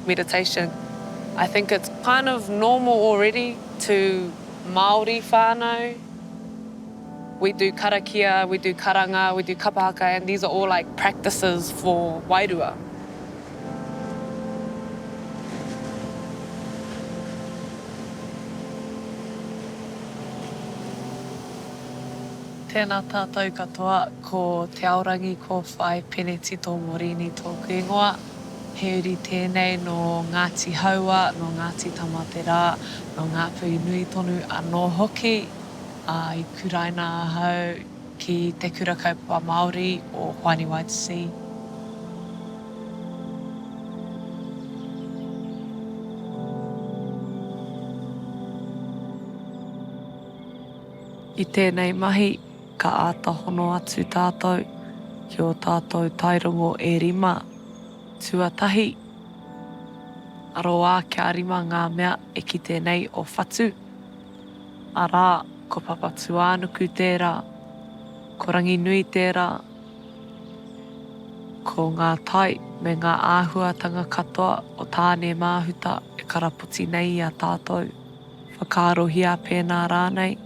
meditation. I think it's kind of normal already to Māori whānau. We do karakia, we do karanga, we do kapa haka and these are all like practices for wairua. Tēnā tātou katoa, ko Te Aorangi Kōwhai Penetito Morini tōku ingoa. He uri tēnei nō Ngāti Haua, nō Ngāti Tamaterā, nō Ngāpuhi nui tonu anō hoki. Ā, i kuraina ahau ki Te Kura Kaupapa Māori o Hoani Waititi. I tēnei mahi, ka āta hono atu tātou ki ō tātou tairongo e rima. Tuatahi, aroā kia rima ngā mea e kite nei o whatu, arā, ko Papatūānuku tērā, ko Ranginui tērā, ko ngā tai me ngā āhuatanga katoa o Tāne Māhuta e karapoti nei i a tātou. Whakaarohia pēnā rānei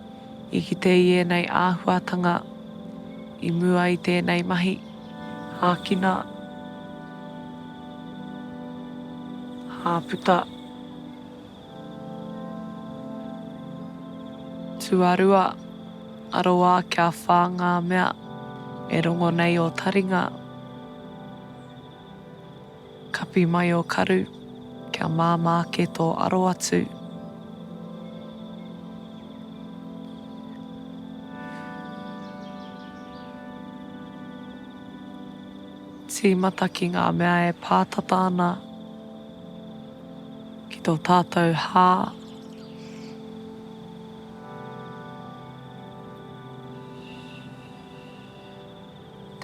i kite i ēnei āhuatanga i mua i tēnei mahi, ākina, āputa. Tuarua, aroā kia whā ngā mea e rongo nei ō taringa. Kapi mai ō karu, kia māmā ake tō aro atu. Tīmata ki ngā mea e pātata ana ki tō tātou hā.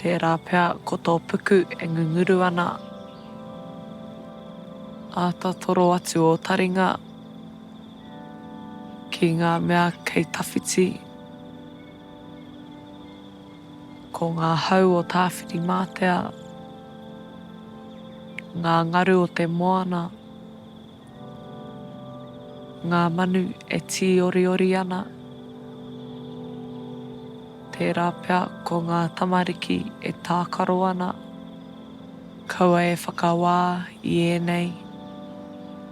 Tērā pea ko tō puku e ngunguru ana. Āta toro atu ō taringa ki ngā mea kei tawhiti. Ko ngā hau o Tāwhirimātea, ngā ngaru o te moana, ngā manu e tīoriori ana. Tērā pea ko ngā tamariki e tākaro ana. Kaua e whakawā i ēnei,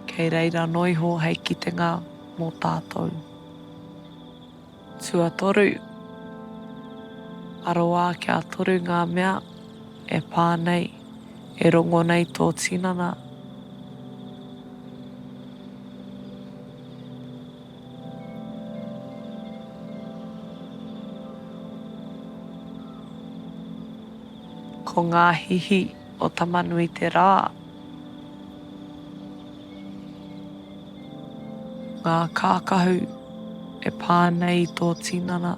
kei reira noiho hei kitenga mō tātou. Tuatoru, aroā kia toru ngā mea e pā nei, e rongo nei tō tinana. Ko ngā hihi o Tamanui-te-rā. Ngā kākahu e pā nei i tō tinana.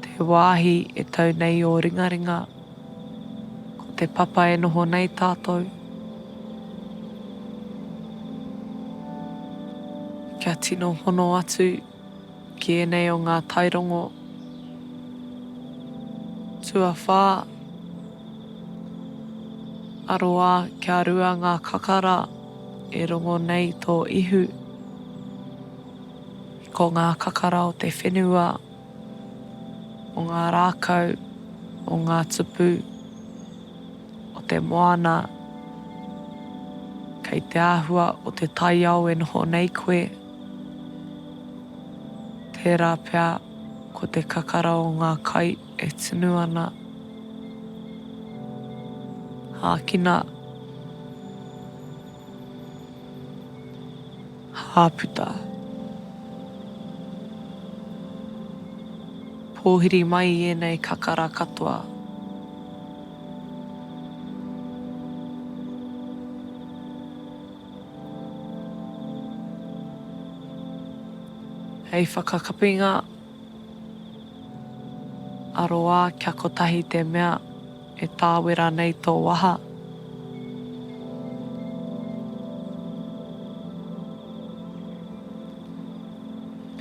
Te wāhi e tau nei ō ringaringa. Ko te papa e noho nei tātou. Kia tino hono atu ki ēnei o ngā tairongo. Tuawhā, aroā kia rua ngā kakara e rongo nei tō ihu. Ko ngā kakara o te whenua. o ngā rākau, o ngā tupu, o te moana, kei te āhua o te taiao e noho nei koe. Tērā pea ko te kakara o ngā kai e tunu ana. Hākina. Hāputa. Pōhiri mai i ēnei kakara katoa. Hei whakakapinga, aroā kia kotahi te mea e tāwera nei tō waha.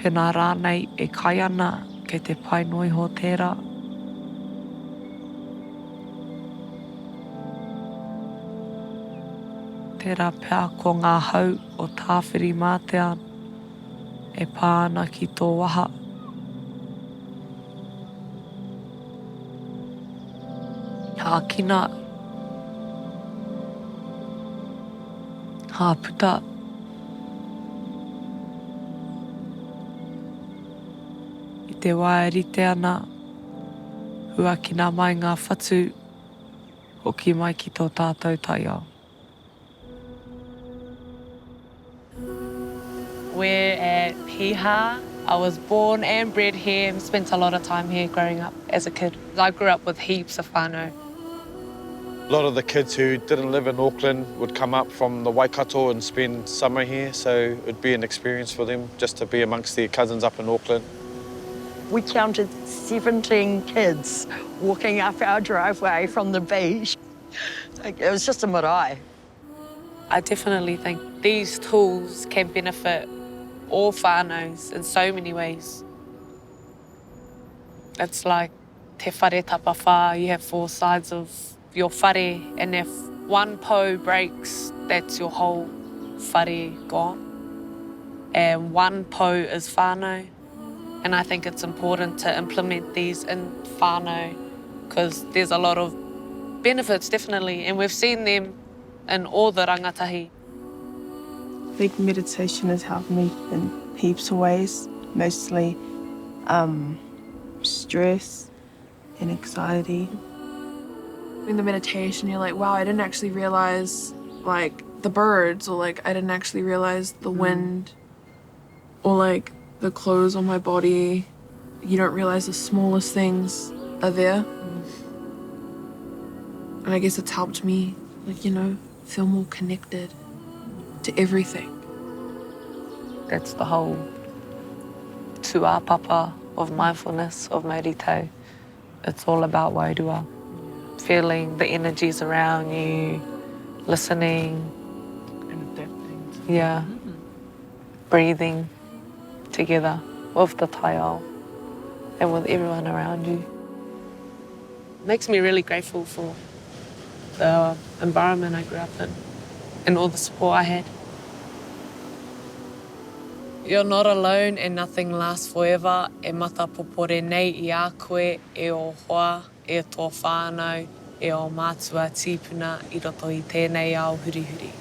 Pēnā rānei e kai ana, kei te pai noa iho tērā. Tērā pea ko ngā hau o Tāwhirimātea e pā ana ki tō waha. Hākina. Hāputa. I te wā e rite ana, huakina mai ngā whatu. Hoki mai ki tō tātou taiao. We're at Piha. I was born and bred here and spent a lot of time here growing up as a kid. I grew up with heaps of whānau. A lot of the kids who didn't live in Auckland would come up from the Waikato and spend summer here, so it'd be an experience for them just to be amongst their cousins up in Auckland. We counted 17 kids walking up our driveway from the beach. It was just a marae. I definitely think these tools can benefit all whānaus in so many ways. It's like te whare tapawhā, you have four sides of your whare and if one pou breaks, that's your whole whare gone. And one pou is whānau and I think it's important to implement these in whānau because there's a lot of benefits definitely and we've seen them in all the rangatahi. I think meditation has helped me in heaps of ways, mostly um, stress and anxiety. In the meditation, you're like, wow, I didn't actually realize like the birds, or like I didn't actually realize the mm. wind, or like the clothes on my body. You don't realize the smallest things are there. Mm. And I guess it's helped me, like, you know, feel more connected to everything. That's the whole tūāpapa of mindfulness, of Māori It's all about wairua. Feeling the energies around you, listening. And adapting. Yeah. Mm -hmm. Breathing together with the taiao and with everyone around you. Makes me really grateful for the environment I grew up in and all the support I had. You're not alone and nothing lasts forever e matapopore nei i a koe e ō hoa, e tō whānau, e ō mātua tīpuna i roto i tēnei ao hurihuri.